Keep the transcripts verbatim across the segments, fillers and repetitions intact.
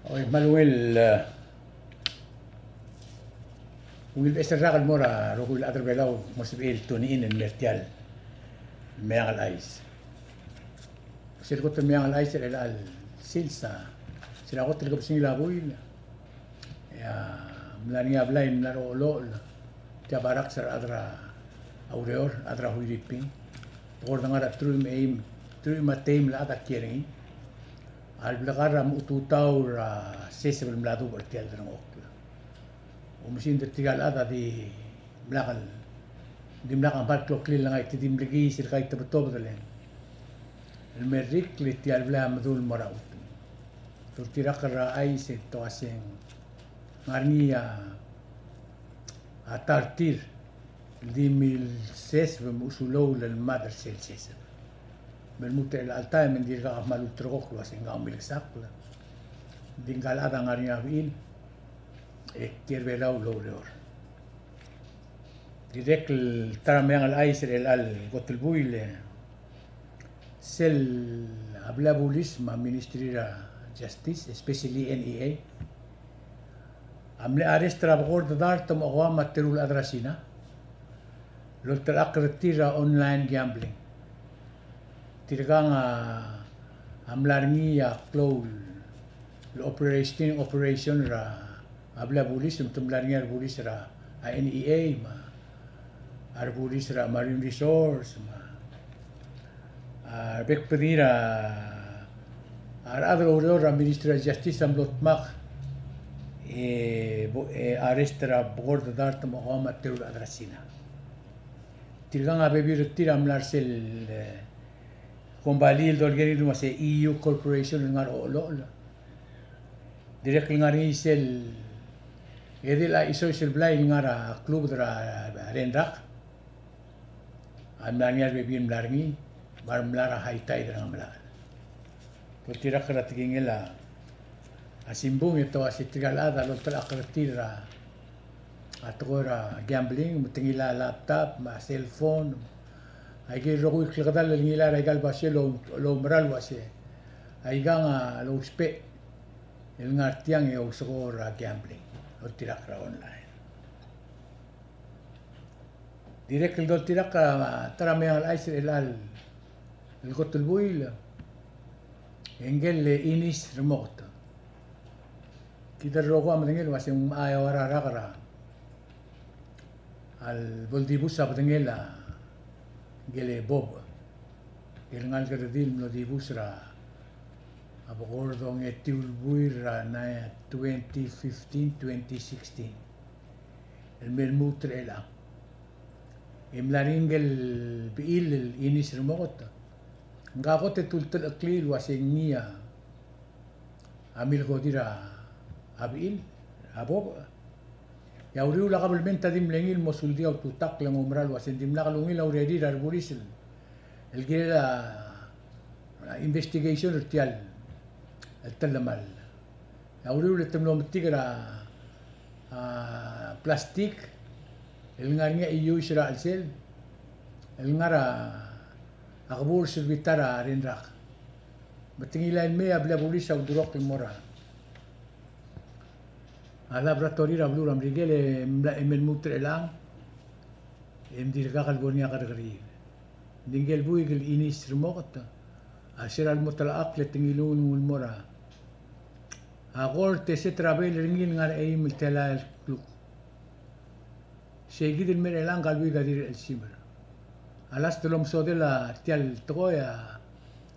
Oi, me a ungil, eh, ungil beches el rak el mo er a rokui el chad er a Belau el mo sebechir el tune in el mer tia el Meang el Chais. Sel kot el Meang el Chais er chelecha el sils a, sel kot el kebesengil a buil, e a mla er ngii a blai el mla er a Ochelochel, tia barracks er a rechad er a Ureor, rechad er a Huiriping. Te kora ngar er a teruich me a eim, teruich me a teim el chad a kiei er ngii. A leblekar a mechututau er a seseb el mla dubech er tia el delengchokl. Oumesingd er tirka el chad a dimlak el, dimlak a kmal kloklir el ngai, te di mlekiis el kai tebetobed el, el merrekl e tia el blai a medul el mo er a chutem. Doltirakl er a chais e te uaseng ngar er ngii a, a ta er tir el di milseseb me a usuloul el mad er sel seseb. Me lmuut er chelecha el taem e ng dirkak a kmal ulterekokl el uaseng kau milksakl, ng di ngka el chad a ngar er ngii a bechil e kiei er a Belau el oureor. Dirrek el ta er a Meang el Chais er chelecha el kot el buil e sel a blil a bulis me a Ministry er a Justice, especially N E A, a mle arrest er a bekord dart me a okeua me a teru el chad er a Sina el oltelechakl er tir er a online gambling. Tirkang a, a mla er ngii a klou el operation, operation er a, a blil a bulis, me te mla er ngii a rebulis er a, a N E A, me a rebulis er a Marine Resource, me a, a rebek el bedengir a, a rechad el oureor er a Ministry of Justice a mlo dmak e, bo-, e arrest er a bekord dart me a okeua me a teru el chad er a Sina. Tirkang a bebil er tir a mla er sel, e, kombalii el dolekoi el uase E U Corporation el ngar er a Ochelochel. Dirrek el ngar er ngii sel, e di el chisois el blai el ngar er a klubed er a Renrak a mla er ngii a rebebil el mla er ngii, me a remla er a high tide er a Ngemelachel. Doltirakl er a tekingel a simbung e te uase tirka el chad a loltelechakl er tir er a, a tekoi er a gambling, me te ngilai a laptop me a cellphone. Aike el rokui el klekedall el ngilai er aika el basio el ou-, el oumera el uase aikang a lousbech el ngar tiang e ousekool er a gambling, doltirakl er a online. Dirrek el doltirakl er a ta er a Meang el Chais er chelecha el kot el buil, e ngike el Inis Remoket. Kid el rokui a medengei el uase ng mla eua el rak er a, a lebo el dibus a bedengel a ngike el Bob. Ngike el ngalek el redil el mlo dibus er a, a bekord ongetiu el buil er a twenty fifteen, twenty sixteen. El me lmuut er chelechang. E mla er ngii ngike el bechil el Inis Remoket. Ngka a kot e te ultelecheklir el uase ngii a, a milkodir a, a bechil, a Bob. E a uriul a kabelment a di mle ngii el mo suldii a ultutakl e ng oumera el uase ng dimlak lungil a urerir a rebulis el, el kirel a, a investigation er tia el, el telemall. A uriul e te mlo metik er a, a, plastik el ngar er ngii a iuis er a chelsel el ngar er a, a keburs er a bita er a Renrak. Me te ngilai el mei e a blil a bulis a uldurokl el mo er a, a laboratory er a beluu er a Merikel e mla, e me lmuut er chelechang e ng dirkak el bo er ngii a kerrekeriil. Ng di ngike el buik el Inis Remoket a se er a lemo telechakl e te ngiluu el mo er a, a kort e set er a bail er ngii el ngar er a eim el telael el kluk. Seikid el mei er chelechang, ngka el buik a dirrek el simer. A last el omesodel a tia el tekoi a,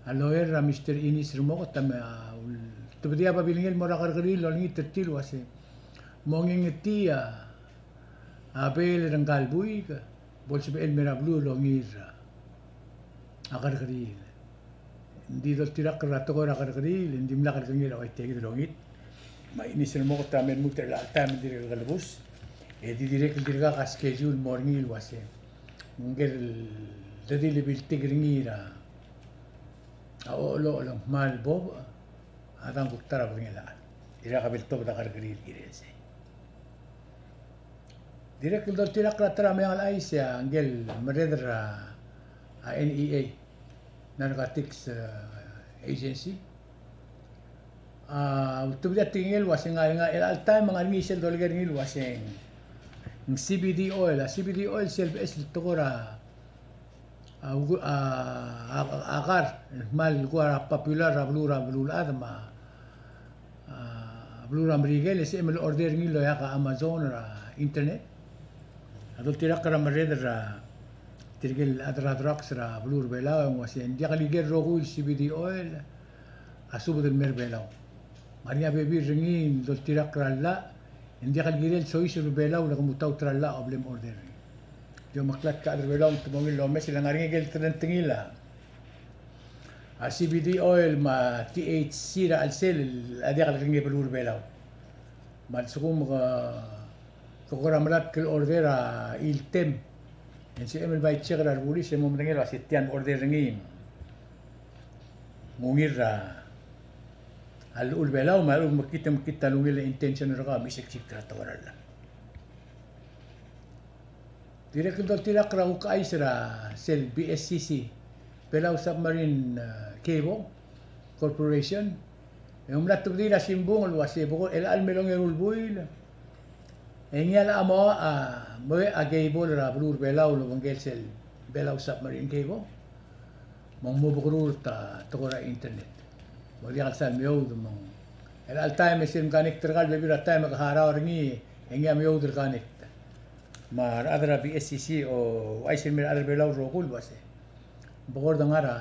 a lawyer er a Mister Inis Remoket a me, a, ultebedii a babilngel el mo er a kerrekeriil el olengit er tir el uase mo ngengetii a, a bail er ngka el buik, bo lsebechel el mei er a beluu el ongir a kerrekeriil. Ng di doltirakl er a tekoi er a kerrekeriil, ng dimlak lekengei er a ua tia kid el ongit. Me a Inis Remoket a me lmuut er chelecha el taem el dirk kelebus, e di dirrek el dirkak a schedule el mo er ngii el uase ngike el redil el biltik er ngii er a, a Ochelochel el kmal Bob a dang kuk ta er a bedengel a chad. Dirkak a bo ltobed a kerrekeriil el kirel sei. Dirrek el doltirakl er a ta er a Meang el Chais a ngike el merreder er a, a N E A, Narcotics, eh, Agency. A ultebedii a tekingel el uaseng, ngar er ngii, chelecha el taem e ng ngar er ngii sel dolekoi er ngii el uaseng, ng C B D oil, a C B D oil sel beches el tekoi er a, a, a, a kar el kmal kora popular er a beluu er a, beluulechad me a, a, beluu er a Merikel, e sebechem el order er ngii el oeak a Amazon er a internet. A doltirakl er a merreder er tirke el chad er a drugs er a beluu er a Belau, e ng uaseng, ng diak el ikel rokui el C B D oil a subed el mei er a Belau. Ng ngar er ngii a bebil er ngii el doltirakl er a llach, e ng diak el kirel soiseb er a Belau el kemutaut er a llach a bla lem order er ngii. Di omeklatk a chad er a Belau me te mo ungil el omes, e le ng ngar er ngii ikel telengtengil a, a C B D oil me a T H C er a chelsel a diak el kengei a beluu er a Belau. Me a lsekum ke, ke kora melatk el order a Item, e ng sebechem el bai check er a rebulis e mo medengei el uasei tia el order er ngii. Ng ungil er a, a llechul Belau, me a lechub e mekngit, mekngit a lungil a intention er kau, me se el check er a tekoi er a llach. Dirrek el doltirakl er a kuk chais er a sel B S C C, Belau Submarine, eh, Cable Corporation, e ng mla tebedii er a simbung el uasei bekord, chelecha el me longeru el buil, e ngii a locha mo, a, mo a cable er a beluu er a Belau el obengkel sel Belau Submarine Cable. Me ng mo bekerurt a tekoi er a internet. Mo diak el sal meoud me ng, chelecha el taem e sel mconnect er kau el bebil er a taem e ke harau er ngii e ngii a meoud el connect. Me a rechad er a B S C C a ouchais el mei er a rechad er a Belau el rokui el uasei, bekord ng ngar er a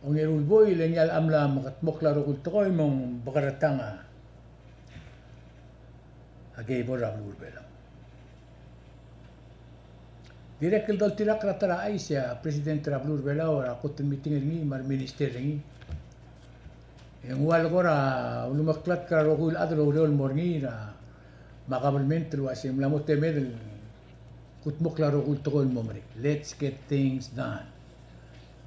ongeru el buil e ngii a locha mla mekedmokl a rokui el tekoi me ng bekerretang a, a cable er a beluu er a Belau. Dirrek el doltirakl er a ta er a chais, e a president er a beluu er a Belau a kot el meeting er ngii me a reminister er ngii. E ng ua le kora ulemeklatk er a rokui el chad el oureor el mo er ngii er a, me a kabelment el uasei ng mla mo temed el kudmokl a rokui el tekoi el mo merek. Let's get things done.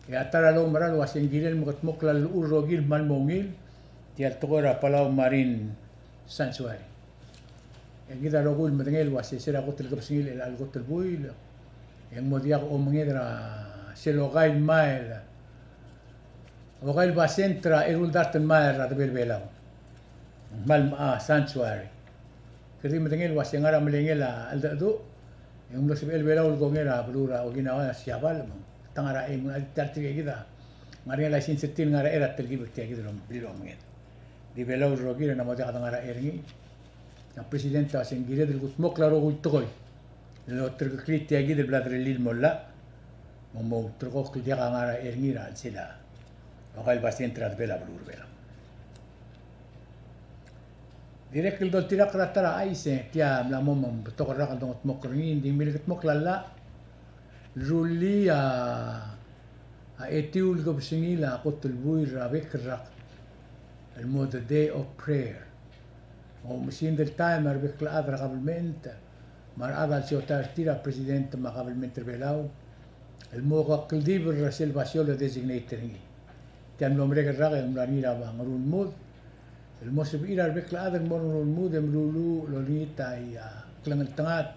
E a ta er a loumera el uasei ng kirel mekedmokl a llechul el rokir el kmal mo ungil tia el tekoi er a Palau Marine Sanctuary. E kid a rokui el medengei el uasei se er a kot el kebesengil er chelecha el kot el buil, e ng mo diak omenged er a sel okai el mail, okai el basent er a eru el dart el mail er a debel Belau. Ng kmal mechas a sanctuary. Kede medengei el uasei ng ngar er a melengel a cheldecheduch, e ng mlo sebechel Belau el kongei er a beluu er a Okinawa, Siabal, me te ngar er a, e, me ng ngar er tirke kid a ngar er ngii a license er tir el ngar er a chei er a telkib er tia kid el mle omenged. Di Belau el rokir a mo diak de ngar er a chei er ngii. A president a uasei ng kired el kudmokl a rokui el tekoi el oterekeklii tia kid el bla derellii el mo llach, me ng mo ulterekokl el diak a ngar er a chei er ngii er a chelsel a okai el basent er a debel a beluu er a Belau. Dirrek el doltirakl er a ta er a chais, e tia mla mo me ng betok el rak el dongetmokl er ngii, ng di ng mle kedmokl a llach el rullii a, a etiu el kebesengil a kot el buil er a bek el rak el mo the day of prayer. Oumesingd el taem a rebek el chad er a kabelment me a rechad a lseotai er tir a president me a kabelment er a Belau el mo kakeldibel er sel basio el designate er ngii. Tia el mlo merek el rak e ng mla er ngii er a Ngerul Mud el mo sebechir a rebek el chad el mo er a Ngerul Mud e meluluuch el olengit a, a klengeltengat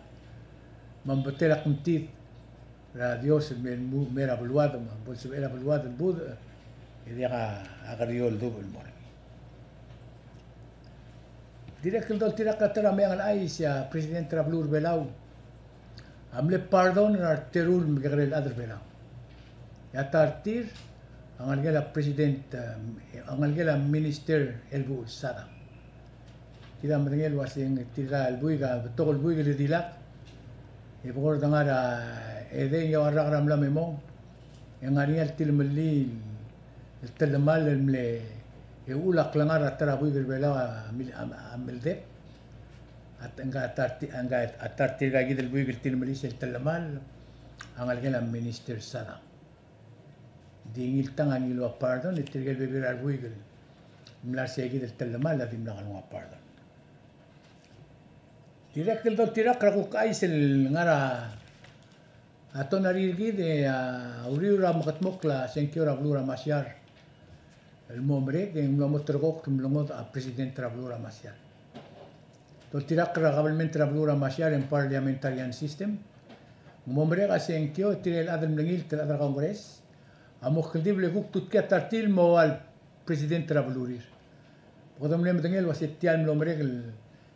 me a betel a kngtid er a Dios el mei, mei er a beluad, me bo lsebechel a beluad el budech e diak a kerior el dubech el mo er ngii. Dirrek el doltirakl er a ta er a meang el chais, e a president er a beluu er a Belau a mle pardon er a reteru el mekekerei el chad er a Belau. E a ta er tir a ngelekel a president, e, a ngelekel a minister Elbuchel Sadang. Kid a medengei el uasei ng tirka el buik a betok el buik el dilak, e bekord ngar er a edei, e ng eua el rak er a mla me mong, e ng ngar er ngii a tilemellii el telemall el mle, e uchul a klengar er a ta er a buik er a Belau a mil-, a, a mildeb. A ta, ngka a ta er ti-, ngka a ta er tirka kid el buik el tilemellii sel telemall a ngelekel a minister Sadang. Di ngii el tang a ngii el ua pardon, e tirke el bebil er a rebuik el mla er sei kid el telemall a dimlak el nguu a pardon. Dirrek el doltirakl er a kuk chais el ngar er a tonari er kid, e a uriul er a mekedmokl a sengkio er a beluu er a Masiar el mo merek, e ng mlo mo ulterekokl el mlengodech a president er a beluu er a Masiar. Doltirakl er a kabelment er a beluu er a Masiar e ng parliamentarian system. Ng mo merek a sengkio, tirke el chad el mlengilt el chad er a Congress a mo kldibel e kuk tutkii a ta er tir el mo ua el president er a belurir. Kede mle medengei el uase tia el mlo merek el,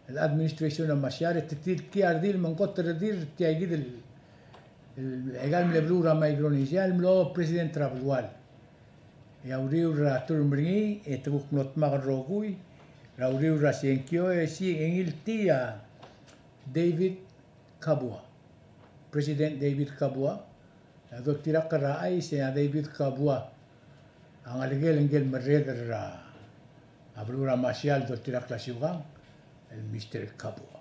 el administration er a Marshall, e te tirkii a redil me ng kot el redil er tia kid el, el, aika el mle beluu er a Micronesia el mlo president er a belual. E a uriul er a term er ngii, e te kuk mlo dmak el rokui er a uriul er a sengkio, e sei, e ngii el tia David Kabua. President David Kabua. A doltirakl er a chais e a David Kabua a ngelekel ngike el merreder er a, a beluu er a Marshall, doltirakl a siukang el Mister Kabua.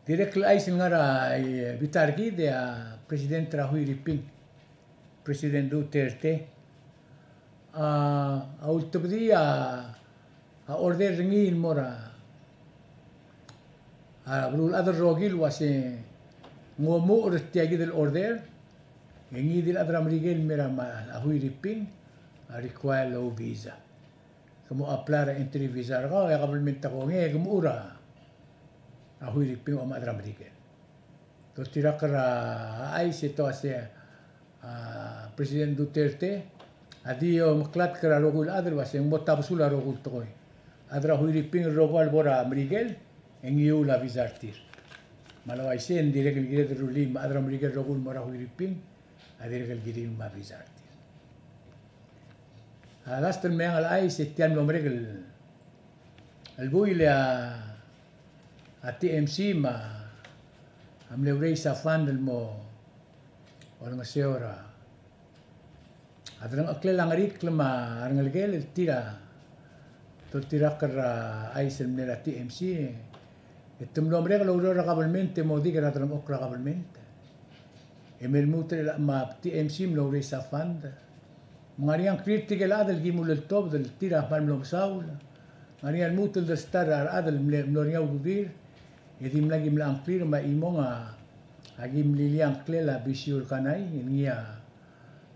Dirrek el chais el ngar er a, e, bita er kid e a President er a Huiriping, President Duterte, a, a ultebedii a, a order er ngii el mo er a, a beluulechad el rokir el uase ng omuchel er tia kid el order, e ngii di el chad er a Merikel el mei er a, a Huiriping a require el ouvisa. Ke mo apply er a entry visa er kau, e a kabelment a kongei e ke mo er a, a Huiriping a omechad er a Merikel. Doltirakl er a chais e te uase a President Duterte a di omeklatk er a rokui el chad el uase ng mo tabesul a rokui el tekoi. Chad er a Huiriping el rokui a lebo er a Merikel e ng ngiul a visa er tir. Me a le uaisei e ng dirrek el kired el rullii me a chad er a Merikel el rokui el mo er a Huiriping a dirrek el kirir me a visa er tir. A last el meang el chais e tia el mlo merek el, el buil e a, a TMC me a mle raise a fund el mo olengeseu er a, a delengcheklel a Ngerikl me a rengelekel el tir a, doltirakl er a chais el mle er a TMC, e te mlo merek el oureor er a kabelment e mo dik er a delengchokl er a kabelment. E me lmuut er chelechang me a TMC a mlo raise a fund. Me ng ngar er ngii a ngklir tirke el chad el kim uleltobed el tir a kmal mlo mesaul. Ng ngar er ngii a lmuut el dersta er a rechad el mle, mlo er ngii a ududir. E dimlak kim mla ngklir me a chimong a, a kim lilii a ngklel a Bisiu er Kanai, el ngii a,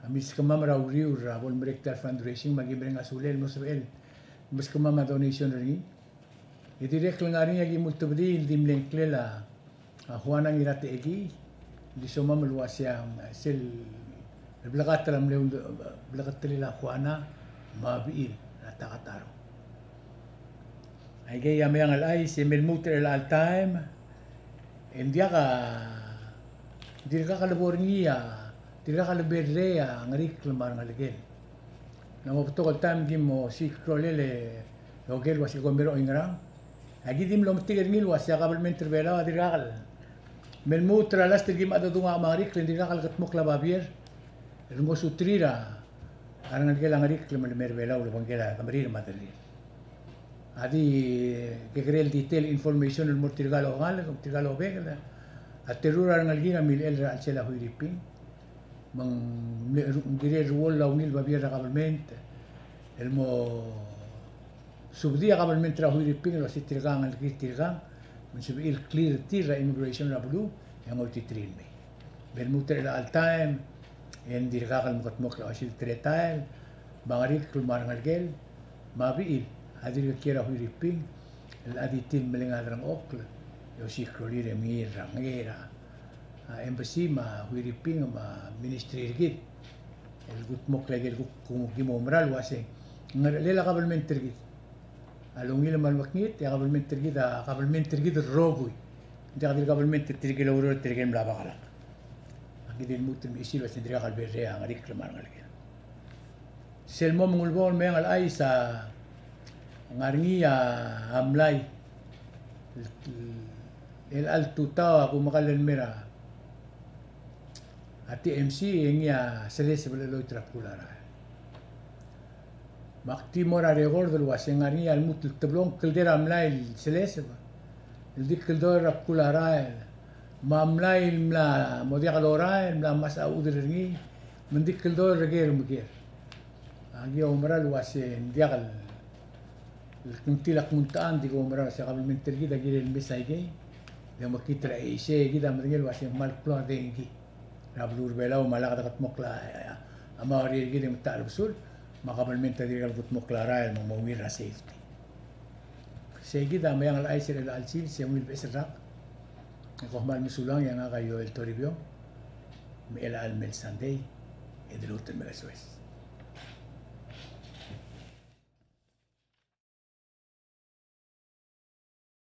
a milskemam er a uriul er a bo lemerek tia el fundraising me a ki mereng a sulel el mo sebechel el meskemam a donation er ngii. E dirrek el ngar er ngii a kim ultebedii el di mle ngklel a, a Juana Ngiratechekii, el di somam el uase a sel bleketakl a mle ul-, bleketeklel a Juana me a bechil er a Takataro. Aikei a meang el chais e me lmuut er chelecha el taem e ng diak a, dirkak lebo er ngii a, dirkak leberrei a Ngerikl me a rengelekel. Ng mo betok el taem e kim osiik a rolel e oker el uase kom mera el oingerang. Aki di mlo metik er ngii el uase a kabelment er Belau a dirkak el, me lmuut er a last el kim chedodung a Ngerikl e ng dirkak el kedmokl a babier el ngosuterir a rengelekel a Ngerikl me le mei er Belau el obengkel a kemerir me a derrir. A di kekerei el detail information el mo er tirka el ongalek, tirka el obengkel, a terur a rengelekir a milechell er a chelsel a Huiriping. Me ng mle, ng kirel el ruoll a ungil babier er a kabelment el mo subedii a kabelment er a Huiriping el uase tirka a ngelekir tirka, me ng sebechir el clear er tir er a immigration er a beluu e ng oltitir el mei. Me lmuut er chelecha el taem e ng dirkak el mekedmokl a osisiu el teletael, me a Ngerikl me a rengelekel me a bechil a dirk kiei er a Huiriping el chad er tir el meleng a delengchokl e osiik a rolel e mengiil er a, ngii er a, a embassy me a Huiriping me a ministry er kid el kudmokl a ikel kuk, kuk kim oumera el uase ng ngerechelel a kabelment er kid a lungil me a lemekngit, e a kabelment er kid a kabelment er kid el rokui. Ng diak di el kabelment er tirke el oureor, tirke el mla bakelak. Aki di lmuut el mechisi el uase ng dirkak leberrei a Ngerikl me a rengelekel. Sel mo me ng ulebongel el meang el chais a ngar er ngii a mlai el, el chelecha el tutau a kumekall el mei er a TMC e ngii a seleseb el cheloit er a bkul a rael. Me ak di mo er a record el uase ng ngar er ngii a lmuut el teblo el kldei er a mlai el seleseb el di kldoi er a bkul a rael, me a mlai el mla mo diak lorael, mla masech a chudel er ngii, me ng di kldoi er ker me ker. Aki oumera el uase ng diak el, el kngtil a kmo ng techa, ng di oumera el uase a kabelment er kid a kirel el mesa ikei, e de mekngit er a isei e kid a medengei el uase ng kmal klou a dengki er a beluu er a Belau me a lak dekedmokl a, a, a maureor er kid e metacherbesul, me a kabelment a dirkak el kudmokl a rael me ng mo ungil er a safety. Sei kid a meang el chais er chelecha el sils, e ungil beches el rak. E kom kmal mesulang, e ngak a Joel Toribiong, me chelecha el mei el Sunday e de lmuut el mekesoes.